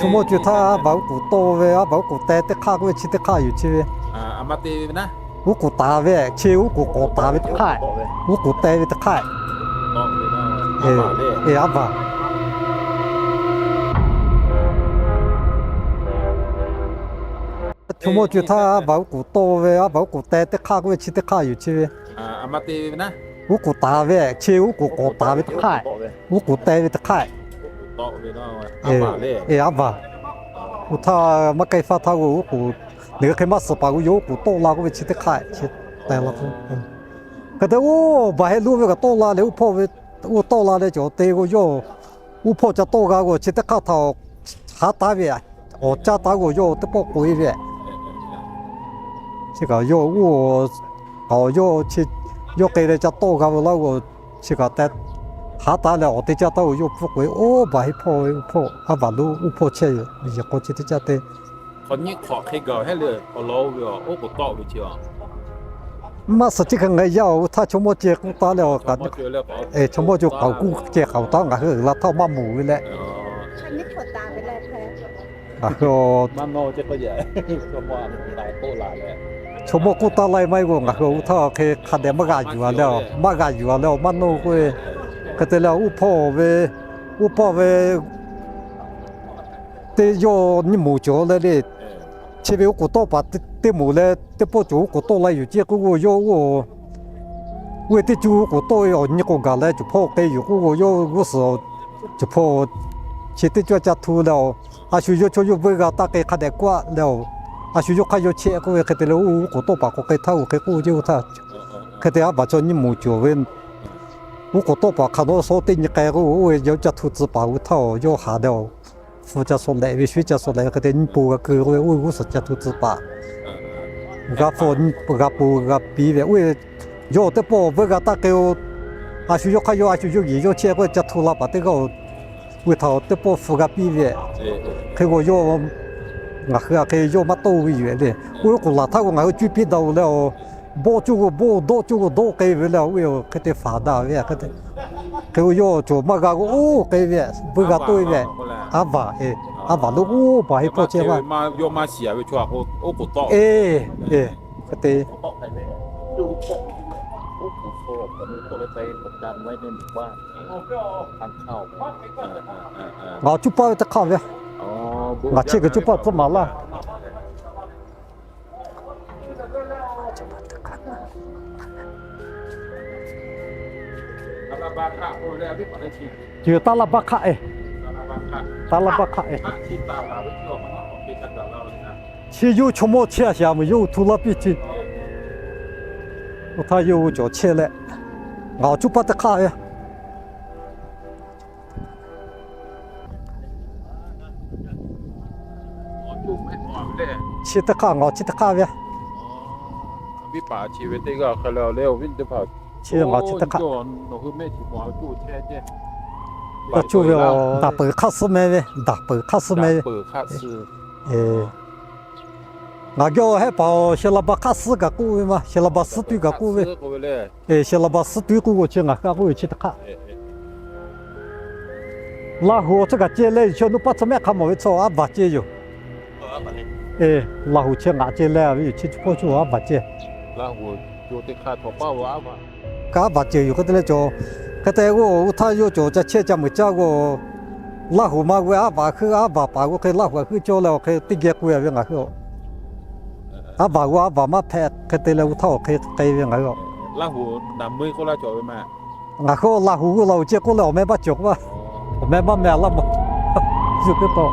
Chaw mawˇ co htaˇ, aˉ baˬ uˉ k'oˍ tawˆ ve, aˉ baˬ uˉ k'oˍ teh teˇ hk'aˆ k'oˆ ve chi teˇ hk'aˆ yoˬ chi ve. Uˉ k'oˍ taˍ ve, chi uˉ k'oˍ k'awꞈ taˍ ve teˇ hk'aˆ, uˉ k'oˍ teh ve teˇ hk'aˆ. Aˉ baˬ. Chaw mawˇ co htaˇ, aˉ baˬ uˉ k'oˍ tawˆ ve, aˉ baˬ uˉ k'oˍ teh teˇ hk'aˆ k'oˆ ve chi teˇ hk'aˆ yoˬ chi ve. Uˉ k'oˍ taˍ ve, chi uˉ k'oˍ k'awꞈ taˍ ve teˇ hk'aˆ, uˉ k'oˍ teh ve teˇ hk'aˆ. Aˉ baˬ. Oˇ htaˇ maˇ k'ai faˇ htaˇ k'o, uˉ k'oˍ, neˬ hk'e maˇ suhˍ paˍ k'o, yawˇ uˉ k'oˍ tawˆ la k'oˆ ve chi teˇ hk'aˆ chi teh la. Hk'e te oˇ baˬ heh lonˉ ve kaꞈ tawˆ la leh, uˉ hpawˇ ve, oˇ tawˆ la leh cawˬ te k'o, yawˇ uˉ hpawˇ ca tawˆ g'a k'o, chi teˇ hk'aˆ htaꞈ haˉ taˉ ve, awˬ caˇ taˉ k'o, yawˇ teˇ pawˆ k'oꞈ e ve. Chi kaꞈ yawˇ, yawˇ k'ai leh ca tawˆ g'a ve laˇ k'o, chi kaꞈ te haˉ taˉ leh awˬ te caˇ taˉ k'o, yawˇ pfuhˇ k'oꞈ e, oˇ baˬ heh hpawˇ ve uˉ hpawˇ, aˉ baˬ lonˉ uˉ hpawˇ chehˇ yoˬ. Yehˬ k'aw chi teˇ caˇ te Maˇ suhˍ chi hk'e ngaˬ yaˇ awˬ, oˇ htaˇ chaw mawˇ ceh k'oˆ taˍ leh, chaw mawˇ co k'aoˍ kuˇ ceh k'aoˍ taˍ, ngaˬ hui uiˍ la htaˇ maˇ moˍ ve leh, ngaˬ hui chaw mawˇ k'oˆ taˍ laiˇ maˇ heˆ k'o, ngaˬ hui oˇ htaˇ hk'e hk'a dehꞈ maˇ g'a yuˬ a leh, maˇ g'a yuˬ a leh, maˇ nawˇ k'oˆ ve. Hk'e te leh, oˇ hpawˇ ve, oˇ hpawˇ ve teˇ yawˇ nyiˇ moˍ cawˬ leh le. Chi ve oˇ k'oˍ tawˆ paˍ teˇ moˍ leh teˇ pawˆ cawˬ oˇ k'oˍ tawˆ la yuˬ ceh k'oˆ k'o, yawˇ oˇ ve teˇ cuˇ oˇ k'oˍ tawˆ e awˬ nyi k'o gaˬ leh, cawˬ hpawˇ k'ai yuˬ k'oˆ k'o, yawˇ g'uˇ suhˍ cawˬ hpawˇ chi teˇ cawˇ ca htu leh, a shu yawˇ chaw yawˇ veuˇ g'a taˇ k'ai hk'a dehꞈ k'oˆ leh, a shu yawˇ hk'aˇ yawˇ chehˇ k'oˆ ve. Hk'e te leh, oˇ k'oˍ tawˆ paˍ k'awꞈ k'ai htaˇ, oˇ hk'e k'oˆ ve ceˇ oˇ htaˇ. Hk'e te aˉ baˬ chaw nyiˇ moˍ cawˬ ve, oˇ k'oˍ tawˆ paˍ hk'aˬ nawˉ shawˉ teˇ nyi k'ai k'o, oˇ ve yawˇ ca htu tcuh paˍ oˇ htaˇ, yawˇ haˍ leh, hpu ca shawˍ lehꞈ ve, shu ca shawˍ lehꞈ ve. Hk'e te nyiˇ po g'a keu k'oˆ ve, oˇ ve g'uˇ suhˍ ca htu tcuh paˍ g'a hpu, g'a po g'a piˇ ve, oˇ ve yawˇ teˇ pawˆ veuˇ g'a taˇ k'ai-o. A shu yawˇ hk'aˇ yawˇ, a shu yawˇ yehˬ yawˇ chehˇ k'oˆ ve, ca htu la paˍ teˇ g'aˇ-oˬ, oˇ ve htaꞈ teˇ pawˆ hpu g'a piˇ ve. Hk'e k'o yawˇ, ngaˬ hui a hk'e yawˇ maˇ tawˆ ve yoˬ le. Oˇ ve k'oˍ laˬ htaˇ k'o, ngaˬ hui cuˇ piˇ daꞈ-oˬ leh, bawˆ cuˇ k'o bawˆ, dawˆ cuˇ k'o dawˆ k'ai ve le. Oˇ ve hk'e te faˍ daꞈ ve. Hk'e k'o yawˇ cawˬ maˇ g'a k'o, oˇ k'ai ve, veuˇ g'a tawˆ e ve. Aˉ baˬ, aˉ baˬ lo oˇ baˬ heh hpawˇ chehˇ maˇ, e, hk'e te ngaˬ cuˇ paˆ ve teˇ hk'aˆ ve, ngaˬ chehˇ kuiˬ cuˇ paˆ tcuhˉ maˍ laˇ. Ceuˬ taˇ laˇ baˆ hk'aˆ e, taˇ laˇ baˆ hk'aˆ e. Chi yawˇ chaw mawˇ chehˇ a shaˍ meuˬ yawˇ hui htu laˇ piˇ ce. Oˇ htaˇ yawˇ hui cawˬ chehˇ leh, ngaˬ awˬ cuˇ paˆ teˇ hk'aˆ ve. Chi teˇ hk'aˆ ngaˬ awˬ chi teˇ hk'aˆ ve. Chi ngaˬ awˬ chi teˇ hk'aˆ. Taˇ cuˇ ve, daꞈ peuˬ hk'aˇ suh meh ve, daꞈ peuˬ hk'aˇ suh meh ve. Ngaˬ geh awˬ hehˆ paˍ-oˬ, Shaˍ laˍ baˍ hk'aˇ suh kaꞈ k'oˆ ve maˇ, Shaˍ laˍ baˍ suhˉ tuiˉ kaꞈ k'oˆ ve. Shaˍ laˍ baˍ suhˉ tuiˉ k'oˆ k'o, chi ngaˬ hk'aˇ k'oˆ ve chi teˇ hk'aˆ. Laˇ huˍ awˬ tcuh kaꞈ ceh leh, chi nuˇ paˆ tcuh mehˆ hk'a mawˬ ve tcuh aˉ baˬ ceh yoˬ. Laˇ huˍ chi ngaˬ ceh leh ve yoˬ, chi hpawˇ cuˇ aˉ baˬ ceh. Kaꞈ aˉ baˬ ceh yoˬ. Hk'e te leh cawˬ, hk'e te k'o, oˇ htaˇ yawˇ cawˬ ca chehˇ ca meuˍ caˇ k'o, Laˇ huˍ ma g'a aˉ baˬ heuˆ, aˉ baˬ paˍ g'a hk'e Laˇ huˍ heuˆ cawˇ leh awˬ hk'e teˇ geh k'oˆ ve ngaˬ hui. Aˉ baˬ g'a aˉ baˬ maˇ hpehꞈ. Hk'e te leh oˇ htaˇ awˬ hk'e k'ai ve ngaˬ hui. Ngaˬ hui Laˇ huˍ g'a la oˬ ceh k'oˆ leh awˬ meh maˇ cawˬ k'oˆ, awˬ meh maˇ meh laˇ ma. Yuˬ teˇ taw